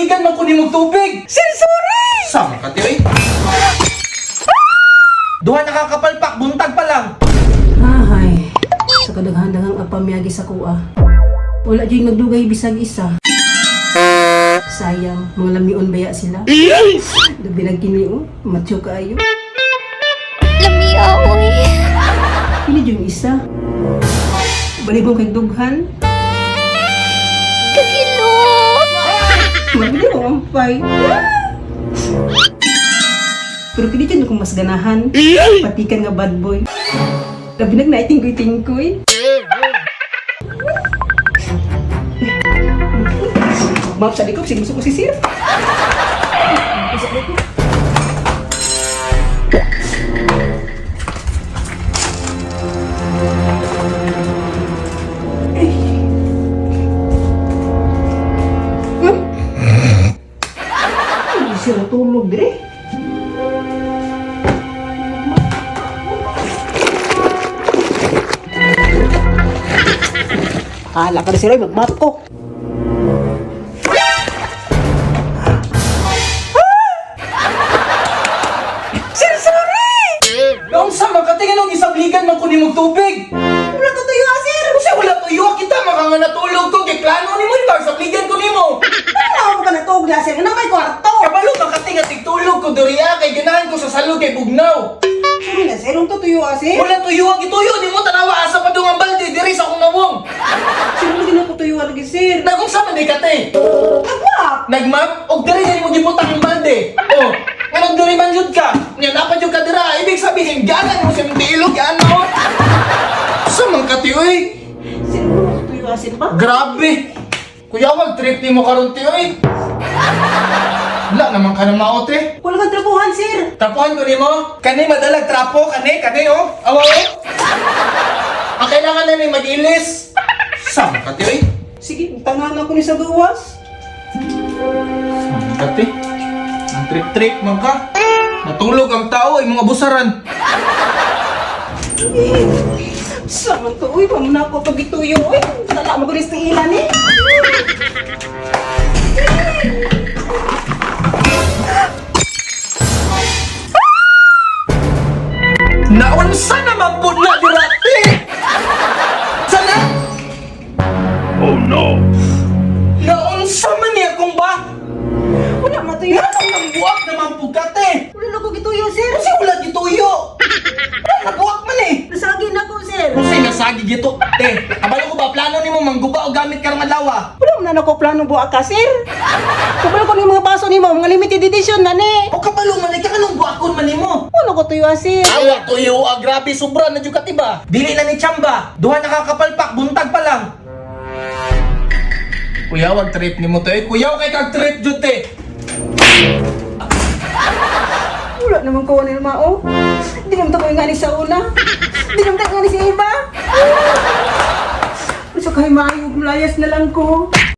Gisabligan man ko nimong tubig. Sir, sorry! Sama ka, te, oy. Duha nakakapalpak, buntag pa lang. Ahay, sa kadaghan-daghang apamyagi sa kuha. Wala dyan nagdugay bisag isa. Sayang, mga lamion baya sila. Labi nagkini oh, macho kaayo. Lamia, oy. Pili yung isa. Balibong kay dughan. Kagilo. Mabili ko ampay. Pero kini dyan akong mas ganahan. Patikan nga bad boy. Labi nag naitingkoy-tingkoy. Map sa likod, sige gusto ko si sir. Ay, sir, tulog dire. Hala ka na sir, ay, magmap ko. Sir, sorry! Naunsa man ka, te, nganong gisabligan man ko nimong tubig. Wala to tuyo, ah, sir! Kasi wala tuyo kita, maka nga natulog ko, kay plano nimo di ba? Sabligan ko nimo. Ano mo ka natulog na, sir? Ano may kwarto? Kabalo ka kati nga tigtulog ko duriya kay ganahan ko sa salog kay bugnaw. Sorry na, sir. Ang tutuyo, ah, sir. Wala tuyo ang gituyo nimo tanawa asa pa dong ang balde diri sa akong nawong. Sir, wala din ako tuyo, ah, lagi, sir. Nagong sa man di ka te? Nagmap! Nagmap og diri na nimo gibutang ang balde. Oh, nganong diri man jud ka? Nya napa jud ka dira. Ibig sabihin gana nimo sa imong tiilog ano? Sa man ka ti oy? Sir, wala ko tuyo, ah, sir pa? Grabe. Kuya wag trip nimo karon ti oy. Wala naman ka na mao te. Wala kang trabuhan, sir. Trapuhan ko nimo. Kani madalag trapo, kani, kani oh. Awa oh. Ang kailangan na ni mag-ilis. Sama ka ti oy. Sige, tangan ako ni sa gawas. Sama ka ti. Ang trip-trip man ka. Natulog ang tao ay mga busaran. Saman to, uy, pamuna ako pag ituyo, uy. Tala mo ko rin sa ilan, eh. Naunsa naman po na dirate. Sana? Oh no! Naunsa man niya kung ba? Wala matuyo. Nga nang buwak naman po ka te. Wala na ko gituyo, sir. Kasi wala gituyo. Wala nabuwak man eh. Nasagi na ko, sir. Kasi nasagi gito. Te, kabalo ko ba plano nimo mangguba o gamit karong adlaw? Wala man na ako plano buwa ka, sir. Kabalo ko ni mga baso nimo, mga limited edition na ni. O kabalo man ka kanong buakon man nimo. Wala ko tuyo, ah, sir. Awa tuyo, ah, grabe sobra na jud ka tiba. Dili na ni chamba. Duha nakakapalpak, buntag pa lang. Kuya, wag trip nimo to eh. Kuya, kay kag trip jud te. Wala naman ko ni mao. Di naman ko nga ni sa una. Di naman ko nga ni sa iba. Sa kay maayo, layas na lang ko.